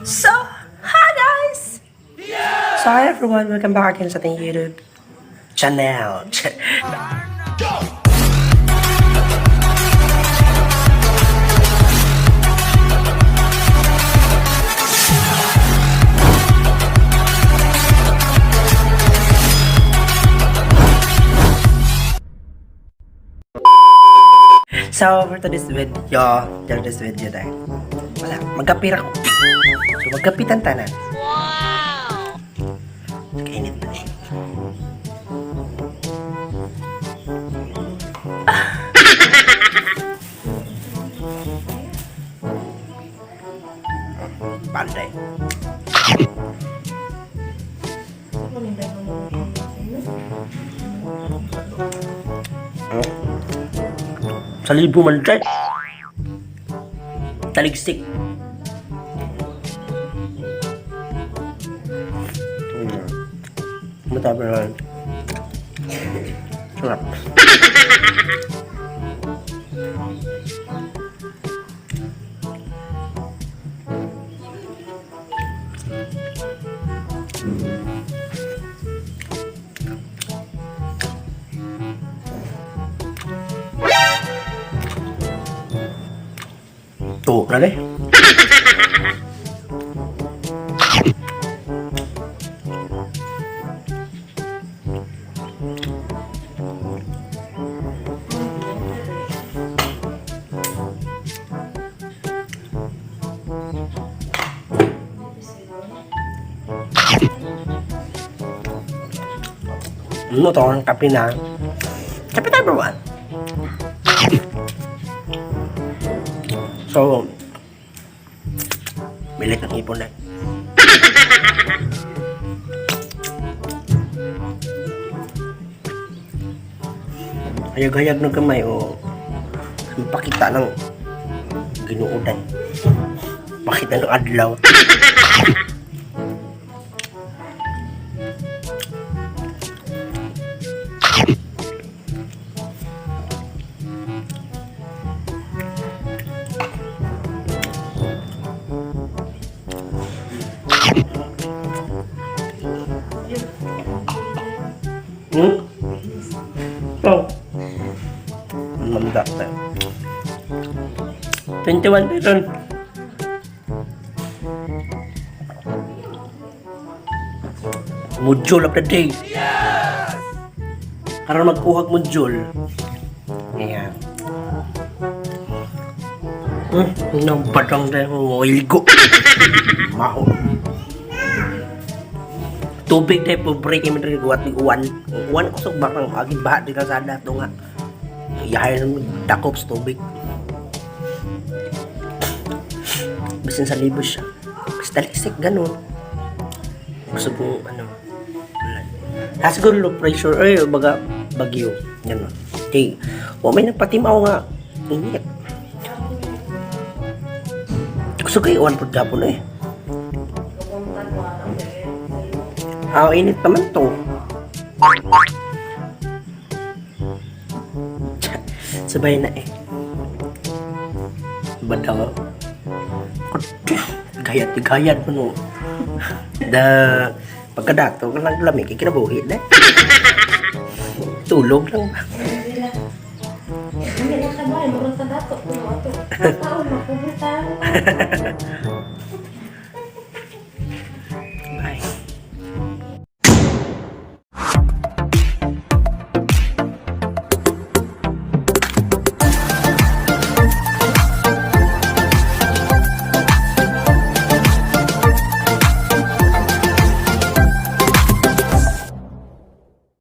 So, hi guys! So, hi everyone! Welcome back again sa ating YouTube channel. So, for today's video, for this video tayo. Wala, magkapira ko. So, magkapitan tanan. Wow! Kainit na eh. Panday. Sa libo man dyan. Taligsik. Matapos naman. Sarap. Tuo na eh. Ano to? Ang kape na. Kape number one. So, milit ang ipon na. Hayag-hayag ng kamay o pakita ng ginuudan. Pakita ng adlaw. Oh. Mamda na. 21 meron. Module of the day. Yes! Karon magkuhag module. Ayan. Nang badang tayo, ilgo. Mao. Tubig tayo pobre kay man guwat ni uwan. Uwan kusog barang agi baha di kalsada to nga. Yahay dakop sa tubig. Bisan sa libo siya. Basta taliksik ganun. Gusto ko ano. Wala. Ah, siguro low pressure ay baga bagyo ganun. Okay. Wa may nagpatimaw nga init. Gusto kayo uwan pud gapon eh. Ah, init naman to. Sabay na eh. Badaw. Gayat, gayat mo no. Da, pagkadato ka lang lamig, kinabuhi na. Tulog lang ba? Hindi na ka ba? Murang sa dato. Puno ato. Taon, mapumunta.